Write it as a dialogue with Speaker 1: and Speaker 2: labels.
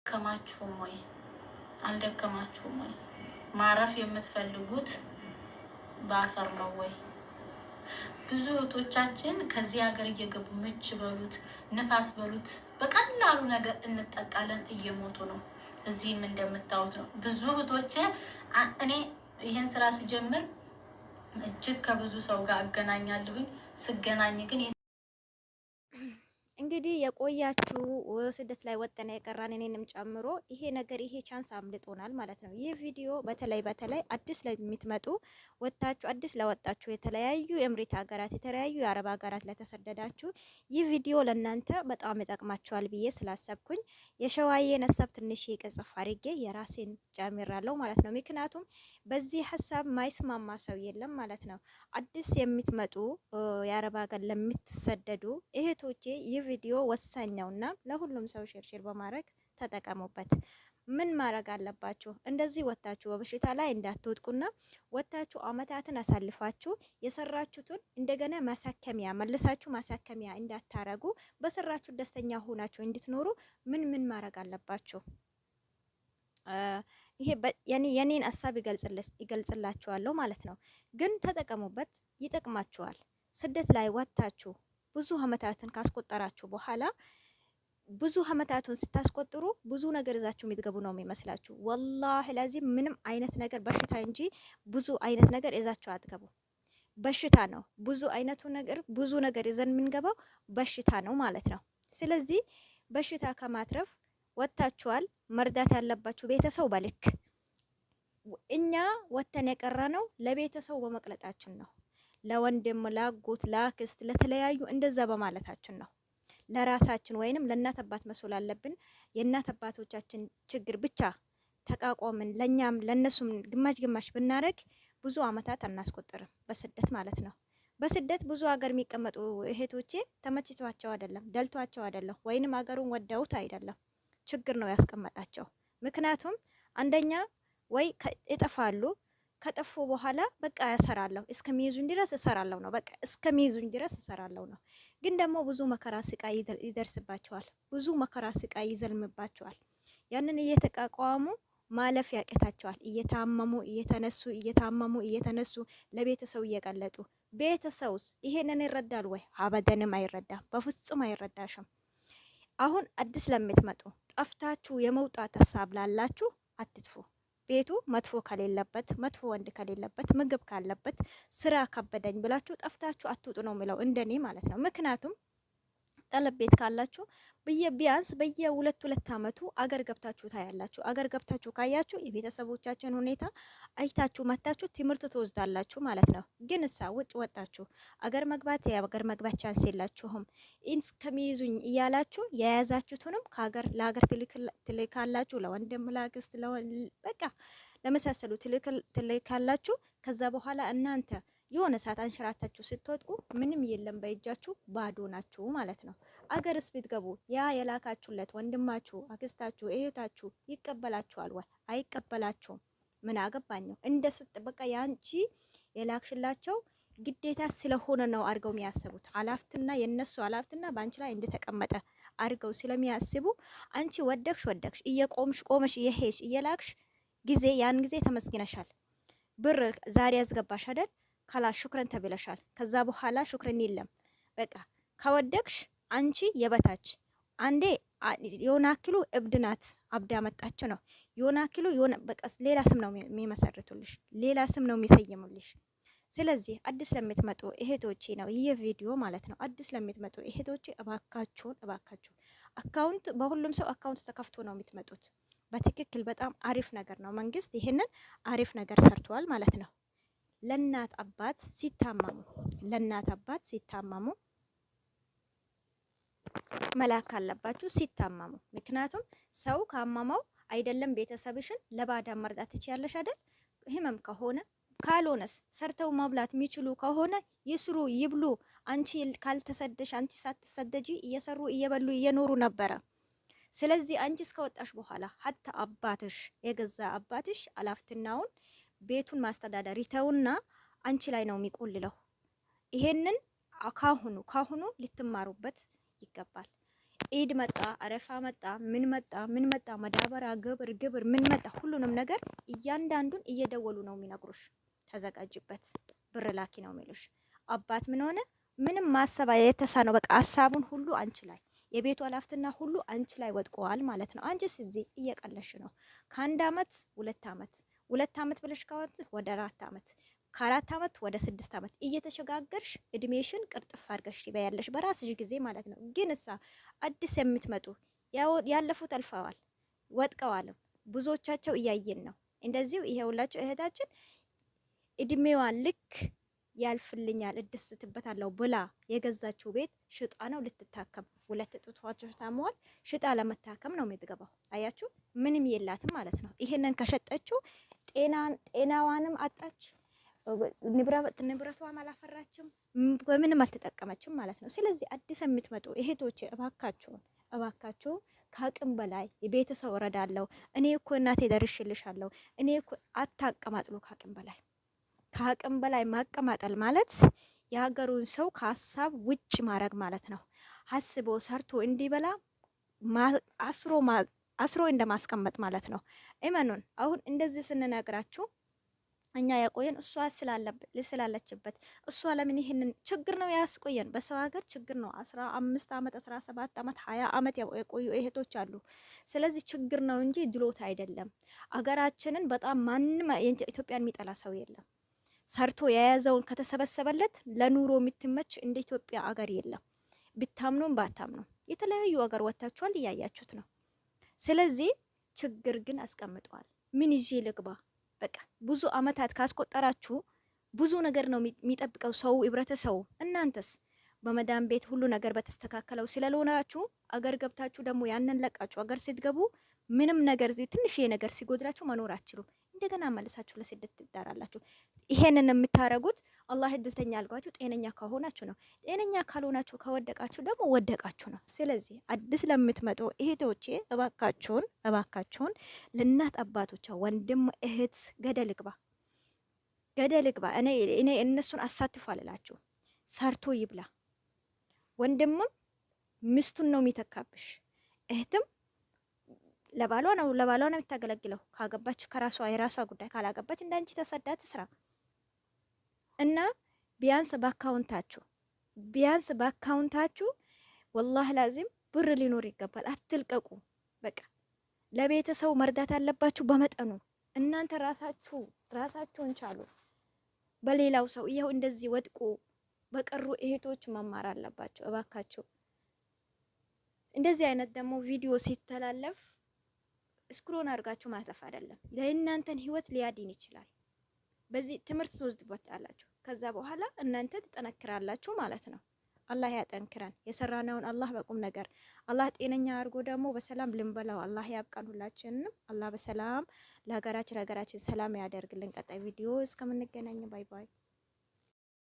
Speaker 1: አልደከማችሁም ወይ? አልደከማችሁም ወይ? ማረፍ የምትፈልጉት በአፈር ነው ወይ? ብዙ እህቶቻችን ከዚህ ሀገር እየገቡ ምች በሉት ንፋስ በሉት በቀላሉ ነገር እንጠቃለን፣ እየሞቱ ነው። እዚህም እንደምታዩት ነው። ብዙ እህቶቼ እኔ ይህን ስራ ስጀምር እጅግ ከብዙ ሰው ጋር አገናኛለሁኝ። ስገናኝ ግን
Speaker 2: እንግዲህ የቆያችሁ ስደት ላይ ወጠነ የቀራን እኔንም ጨምሮ ይሄ ነገር ይሄ chance አምልጦናል ማለት ነው። ይህ ቪዲዮ በተለይ በተለይ አዲስ ለምትመጡ ወጣችሁ አዲስ ለወጣችሁ የተለያዩ የእምሬት ሀገራት የተለያዩ የአረብ ሀገራት ለተሰደዳችሁ ይህ ቪዲዮ ለእናንተ በጣም ይጠቅማችኋል ብዬ ስላሰብኩኝ የሸዋዬን ሀሳብ ትንሽ ቅጽፍ አድርጌ የራሴን ጨምራለሁ ማለት ነው። ምክንያቱም በዚህ ሀሳብ ማይስማማ ሰው የለም ማለት ነው። አዲስ የምትመጡ የአረብ ሀገር ለምትሰደዱ እህቶቼ ይህ ቪዲዮ ወሳኝ ነውና ለሁሉም ሰው share share በማድረግ ተጠቀሙበት። ምን ማድረግ አለባችሁ? እንደዚህ ወታችሁ በበሽታ ላይ እንዳትወድቁና ወታችሁ አመታትን አሳልፋችሁ የሰራችሁትን እንደገና ማሳከሚያ መልሳችሁ ማሳከሚያ እንዳታረጉ በሰራችሁ ደስተኛ ሆናችሁ እንድትኖሩ ምን ምን ማድረግ አለባችሁ? ይሄ የኔን ሀሳብ ይገልጽላችኋለሁ ማለት ነው። ግን ተጠቀሙበት፣ ይጠቅማችኋል። ስደት ላይ ወታችሁ ብዙ አመታትን ካስቆጠራችሁ በኋላ ብዙ አመታቱን ስታስቆጥሩ ብዙ ነገር ይዛችሁ የምትገቡ ነው የሚመስላችሁ። ወላሂ ላዚም ምንም አይነት ነገር በሽታ እንጂ ብዙ አይነት ነገር ይዛችሁ አትገቡ። በሽታ ነው ብዙ አይነቱ ነገር ብዙ ነገር ይዘን የምንገባው በሽታ ነው ማለት ነው። ስለዚህ በሽታ ከማትረፍ ወጥታችኋል። መርዳት ያለባችሁ ቤተሰብ በልክ እኛ ወጥተን የቀረ ነው ለቤተሰቡ በመቅለጣችን ነው። ለወንድም፣ ለአጎት፣ ለአክስት፣ ለተለያዩ እንደዛ በማለታችን ነው። ለራሳችን ወይንም ለእናት አባት መስል አለብን። የእናት አባቶቻችን ችግር ብቻ ተቃቋምን ለኛም ለነሱም ግማሽ ግማሽ ብናደርግ ብዙ አመታት አናስቆጥርም በስደት ማለት ነው። በስደት ብዙ ሀገር የሚቀመጡ እህቶቼ ተመችቷቸው አይደለም፣ ደልቷቸው አይደለም፣ ወይንም ሀገሩን ወደውት አይደለም። ችግር ነው ያስቀመጣቸው። ምክንያቱም አንደኛ ወይ ይጠፋሉ፣ ከጠፉ በኋላ በቃ እሰራለሁ እስከሚይዙኝ ድረስ እሰራለሁ ነው። በቃ እስከሚይዙኝ ድረስ እሰራለሁ ነው። ግን ደግሞ ብዙ መከራ ስቃይ ይደርስባቸዋል። ብዙ መከራ ስቃይ ይዘልምባቸዋል። ያንን እየተቋቋሙ ማለፍ ያቅታቸዋል። እየታመሙ እየተነሱ እየታመሙ እየተነሱ ለቤተሰው እየቀለጡ ቤተሰውስ ይሄንን ይረዳል ወይ? አበደንም አይረዳም። በፍጹም አይረዳሽም። አሁን አዲስ ለምትመጡ ጠፍታችሁ የመውጣት ሀሳብ ላላችሁ አትጥፉ። ቤቱ መጥፎ ከሌለበት መጥፎ ወንድ ከሌለበት ምግብ ካለበት ስራ ከበደኝ ብላችሁ ጠፍታችሁ አትውጡ ነው የሚለው እንደኔ ማለት ነው። ምክንያቱም ጠለብ ቤት ካላችሁ ቢያንስ በየሁለት ሁለት አመቱ አገር ገብታችሁ ታያላችሁ። አገር ገብታችሁ ካያችሁ የቤተሰቦቻችን ሁኔታ አይታችሁ መታችሁ ትምህርት ትወስዳላችሁ ማለት ነው። ግን እሳ ውጭ ወጣችሁ አገር መግባት የአገር መግባት chance የላችሁም። እስከሚይዙኝ እያላችሁ የያዛችሁትንም ከሀገር ለሀገር ትልካላችሁ፣ ለወንድም ለአክስት፣ በቃ ለመሳሰሉ ትልካላችሁ። ከዛ በኋላ እናንተ የሆነ ሰዓት አንሸራታችሁ ስትወጥቁ ምንም የለም በእጃችሁ ባዶ ናችሁ ማለት ነው። አገርስ ብትገቡ ያ የላካችሁለት ወንድማችሁ፣ አክስታችሁ፣ እህታችሁ ይቀበላችኋል ወይ? አይቀበላችሁም። ምን አገባኘው እንደ ስጥ በቃ ያንቺ የላክሽላቸው ግዴታ ስለሆነ ነው አድርገው የሚያስቡት። አላፍትና የነሱ አላፍትና በአንቺ ላይ እንደተቀመጠ አድርገው ስለሚያስቡ አንቺ ወደቅሽ ወደቅሽ እየቆምሽ ቆመሽ እየሄድሽ እየላክሽ ጊዜ ያን ጊዜ ተመስግነሻል። ብር ዛሬ ያስገባሽ አይደል? ካላ ሹክረን ተብለሻል። ከዛ በኋላ ሹክረን የለም። በቃ ከወደቅሽ አንቺ የበታች አንዴ የሆነ አክሉ እብድ ናት አብዳ መጣች ነው። የሆነ አክሉ የሆነ በቃ ሌላ ስም ነው የሚመሰርቱልሽ፣ ሌላ ስም ነው የሚሰይሙልሽ። ስለዚህ አዲስ ለምትመጡ እህቶቼ ነው ይህ ቪዲዮ ማለት ነው። አዲስ ለምትመጡ እህቶቼ እባካችሁን እባካችሁን account በሁሉም ሰው account ተከፍቶ ነው የምትመጡት። በትክክል በጣም አሪፍ ነገር ነው። መንግስት ይህንን አሪፍ ነገር ሰርቷል ማለት ነው። ለእናት አባት ሲታመሙ ለእናት አባት ሲታመሙ መላክ አለባችሁ ሲታመሙ። ምክንያቱም ሰው ካመመው አይደለም ቤተሰብሽን ለባዳ መርዳት ትችያለሽ አይደል? ህመም ከሆነ ካልሆነስ ሰርተው መብላት የሚችሉ ከሆነ ይስሩ ይብሉ። አንቺ ካልተሰደሽ አንቺ ሳትሰደጂ እየሰሩ እየበሉ እየኖሩ ነበረ። ስለዚህ አንቺ እስከወጣሽ በኋላ ሀታ አባትሽ የገዛ አባትሽ አላፍትናውን ቤቱን ማስተዳደር ይተውና አንቺ ላይ ነው የሚቆልለው። ይሄንን ካሁኑ ካሁኑ ልትማሩበት ይገባል። ኢድ መጣ፣ አረፋ መጣ፣ ምን መጣ፣ ምን መጣ፣ ማዳበሪያ፣ ግብር ግብር ምን መጣ፣ ሁሉንም ነገር እያንዳንዱን እየደወሉ ነው የሚነግሩሽ። ተዘጋጅበት፣ ብር ላኪ ነው የሚሉሽ። አባት ምን ሆነ ምንም ማሰብ የተሳነው በቃ ሀሳቡን ሁሉ አንቺ ላይ፣ የቤቱ ኃላፊነት ሁሉ አንቺ ላይ ወድቀዋል ማለት ነው። አንቺስ እዚህ እየቀለሽ ነው። ከአንድ አመት 2 አመት፣ 2 አመት ብለሽ ካወጥ ወደ 4 አመት፣ ከ4 አመት ወደ 6 አመት እየተሸጋገርሽ እድሜሽን ቅርጥፍ አድርገሽ ትበያለሽ በራስሽ ጊዜ ማለት ነው። ግን እሳ አዲስ የምትመጡ ያለፉት አልፈዋል፣ ወድቀዋልም ብዙዎቻቸው እያየን ነው። እንደዚሁ ይሄውላችሁ እህታችን እድሜዋን ልክ ያልፍልኛል እደስትበታለሁ ብላ የገዛችው ቤት ሽጣ ነው ልትታከም። ሁለት ጡቷቸው ታመዋል። ሽጣ ለመታከም ነው የምትገባው። አያችሁ፣ ምንም የላትም ማለት ነው። ይሄንን ከሸጠችው ጤናዋንም አጣች፣ ንብረቷም አላፈራችም፣ በምንም አልተጠቀመችም ማለት ነው። ስለዚህ አዲስ የምትመጡ እህቶቼ እባካችሁን እባካችሁ ከአቅም በላይ የቤተሰብ እረዳለሁ፣ እኔ እኮ እናቴ ደርሽልሻለሁ፣ እኔ እኮ አታቀማጥሉ። ከአቅም በላይ፣ ከአቅም በላይ ማቀማጠል ማለት የሀገሩን ሰው ከሀሳብ ውጭ ማድረግ ማለት ነው። አስቦ ሰርቶ እንዲበላ አስሮ አስሮ እንደማስቀመጥ ማለት ነው። እመኑን፣ አሁን እንደዚህ ስንነግራችሁ እኛ ያቆየን እሷ ስላለችበት፣ እሷ ለምን ይህንን ችግር ነው ያስቆየን። በሰው ሀገር ችግር ነው። 15 አመት፣ 17 አመት፣ 20 አመት የቆዩ እህቶች አሉ። ስለዚህ ችግር ነው እንጂ ድሎት አይደለም። አገራችንን በጣም ማንም ኢትዮጵያን የሚጠላ ሰው የለም። ሰርቶ የያዘውን ከተሰበሰበለት ለኑሮ የምትመች እንደ ኢትዮጵያ አገር የለም። ብታምኑም ባታምኑም የተለያዩ አገር ወጥታችኋል፣ እያያችሁት ነው። ስለዚህ ችግር ግን አስቀምጠዋል። ምን ይዤ ልግባ? በቃ ብዙ አመታት ካስቆጠራችሁ ብዙ ነገር ነው የሚጠብቀው ሰው፣ ህብረተሰቡ። እናንተስ በመዳም ቤት ሁሉ ነገር በተስተካከለው ስለሆናችሁ አገር ገብታችሁ ደግሞ ያንን ለቃችሁ አገር ስትገቡ ምንም ነገር ትንሽ ነገር ሲጎድላችሁ መኖር አትችሉም። እንደገና መልሳችሁ ለስደት ትዳራላችሁ። ይሄንን የምታረጉት አላህ እድልተኛ አድርጓችሁ ጤነኛ ከሆናችሁ ነው። ጤነኛ ካልሆናችሁ ከወደቃችሁ ደግሞ ወደቃችሁ ነው። ስለዚህ አዲስ ለምትመጡ እህቶቼ እባካችሁን እባካችሁን ለእናት አባቶቻ፣ ወንድም እህት ገደል ግባ ገደል ግባ። እኔ እነሱን አሳትፎ አልላችሁ፣ ሰርቶ ይብላ። ወንድምም ሚስቱን ነው የሚተካብሽ፣ እህትም ለባሏ ነው የምታገለግለው። ካገባች ከራሷ የራሷ ጉዳይ፣ ካላገባች እንዳንቺ ተሰዳ ትስራ። እና ቢያንስ በአካውንታችሁ ወላህ ላዚም ብር ሊኖር ይገባል። አትልቀቁ። በቃ ለቤተሰቡ መርዳት ያለባችሁ በመጠኑ እናንተ ራሳችሁ ራሳችሁን ቻሉ። በሌላው ሰው ይኸው እንደዚህ ወድቆ በቀሩ እህቶች መማር አለባቸው። እባካችሁ እንደዚህ አይነት ደግሞ ቪዲዮ ሲተላለፍ scroll አድርጋችሁ ማለፍ አይደለም፣ ለእናንተን ህይወት ሊያድን ይችላል። በዚህ ትምህርት ትወስዱበታላችሁ። ከዛ በኋላ እናንተ ትጠነክራላችሁ ማለት ነው። አላህ ያጠንክረን። የሰራነውን አላህ በቁም ነገር አላህ ጤነኛ አድርጎ ደግሞ በሰላም ልንበላው አላህ ያብቃን። ሁላችንንም አላህ በሰላም ለሀገራችን ሀገራችን ሰላም ያደርግልን። ቀጣይ ቪዲዮ እስከምንገናኝ bye bye።